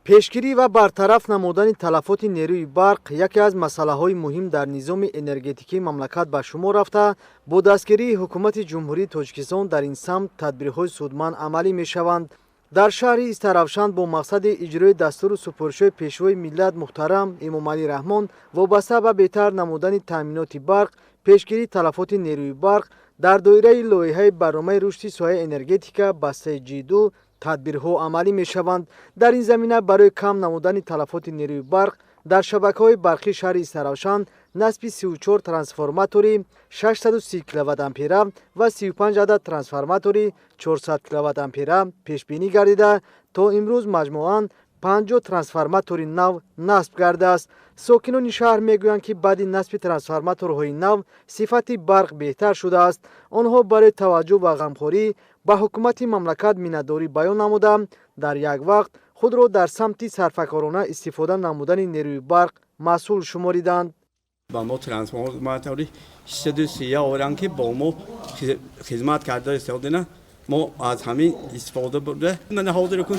Пешгирӣ ва бартараф намудани талафоти нерӯи барқ яке аз масъалаҳои муҳим дар низоми энергетикии мамлакат ба шумор рафта, бо дастгирии Ҳукумати Ҷумҳурии Тоҷикистон дар ин самт тадбирҳои судманд амалӣ мешаванд. Дар шаҳри Истаравшан бо мақсади иҷрои дастуру супоришҳои Пешвои миллат муҳтарам Эмомалӣ Раҳмон вобаста ба беҳтар намудани таъминоти барқ, пешгирии талафоти нерӯи барқ дар доираи лоиҳаи барномаи рушди соҳаи энергетика бастаи Ҷ2 тадбирҳо амалӣ мешаванд. Дар ин замина барои кам намудани талафоти нерӯи барқ дар шабакаҳои барқии шаҳри Истаравшан насби 34 трансформатори 630 киловатт ампера ва 35 адад трансформатори 400 киловатт ампера пешбинӣ гардида, то имрӯз маҷмӯан 50 трансформатори нав насб гардааст. Сокинони шаҳр мегӯянд, ки баъди насби трансформаторҳои нав сифати барқ беҳтар шудааст. Онҳо барои таваҷҷӯҳ ва ғамхорӣ ба ҳукумати мамлакат миннатдорӣ баён намуда, дар як вақт худро дар самти сарфакорона истифода намудани нерӯи барқ масъул шумориданд. Ба мо трансформатори 630 оваранд, ки бо мо хизмат карда истодина. Мо аз ҳамин истифода бурда, мана ҳозир кун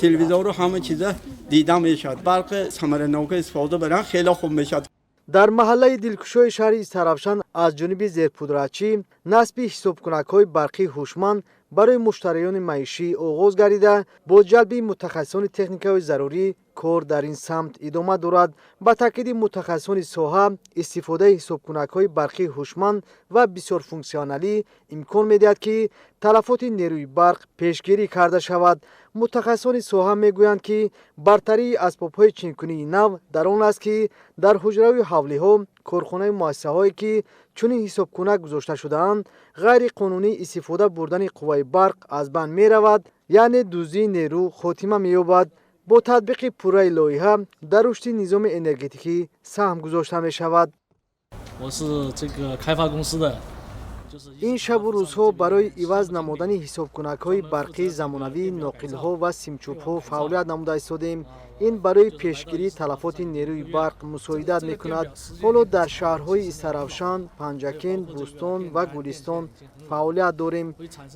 телевизору ҳама чиза дида мешавад. Барқи самаранока истифода баранд, хеле хуб мешавад. Дар маҳаллаи Дилкушои шаҳри Истаравшан аз ҷониби зерпудрачӣ насби ҳисобкунакҳои барқии ҳушманд барои муштариёни маишӣ оғоз гардида, бо ҷалби мутахассисони техникаҳои зарурӣ кор дар ин самт идома дорад. Ба таъкиди мутахассисони соҳа, истифодаи ҳисобкунакҳои барқии ҳушманд ва бисёрфунксионалӣ имкон медиҳад, ки талафоти нерӯи барқ пешгирӣ карда шавад. Мутахассисони соҳа мегӯянд, ки бартарии асбобҳои чинкунии нав дар он аст, ки дар ҳуҷраву ҳавлиҳо, корхонаю муассисаҳое, ки чунин ҳисобкунак гузошта шудаанд, ғайриқонунӣ истифода бурдани қувваи барқ аз байн меравад, яъне дуздии нерӯ хотима меёбад. Бо татбиқи пурраи лоиҳа дар рушди низоми энергетикӣ саҳм гузошта мешавад. Ин шабу рӯзҳо барои иваз намудани ҳисобкунакҳои барқии замонавӣ, ноқилҳо ва симчӯбҳо фаъолият намуда истодем. Ин барои пешгирии талафоти нерӯи барқ мусоидат мекунад. Ҳоло дар шаҳрҳои Истаравшан, Панҷакент, Бӯстон ва Гулистон фаъолият дорем.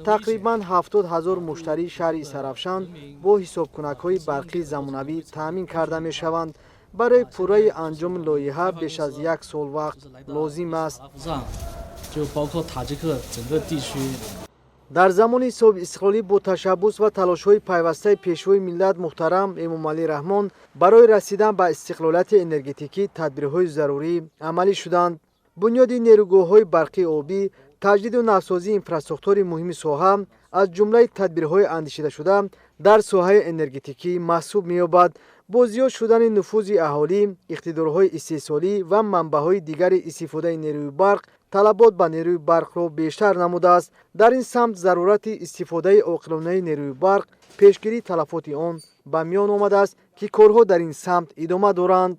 Тақрибан 70 000 муштарии шаҳри Истаравшан бо ҳисобкунакҳои барқии замонавӣ таъмин карда мешаванд. Барои пурраи анҷоми лоиҳа беш аз як сол вақт лозим аст. 就包括塔吉克整个地区。 Дар замони соҳибистиқлолӣ бо ташаббус ва талошҳои пайвастаи Пешвои миллат муҳтарам Эмомалӣ Раҳмон барои расидан ба истиқлолияти энергетикӣ тадбирҳои зарурӣ амалӣ шуданд. Бунёди нерӯгоҳҳои барқии обӣ, таҷдиду навсозии инфрасохтори муҳими соҳа аз ҷумлаи тадбирҳои андешидашуда дар соҳаи энергетикӣ маҳсуб меёбад. Бо зиёд шудани нуфузи аҳолӣ, иқтидорҳои истеҳсолӣ ва манбаъҳои дигари истифодаи нерӯи барқ талабот ба нерӯи барқро бештар намудааст. Дар ин самт зарурати истифодаи оқилонаи нерӯи барқ, пешгирии талафоти он ба миён омадааст, ки корҳо дар ин самт идома доранд.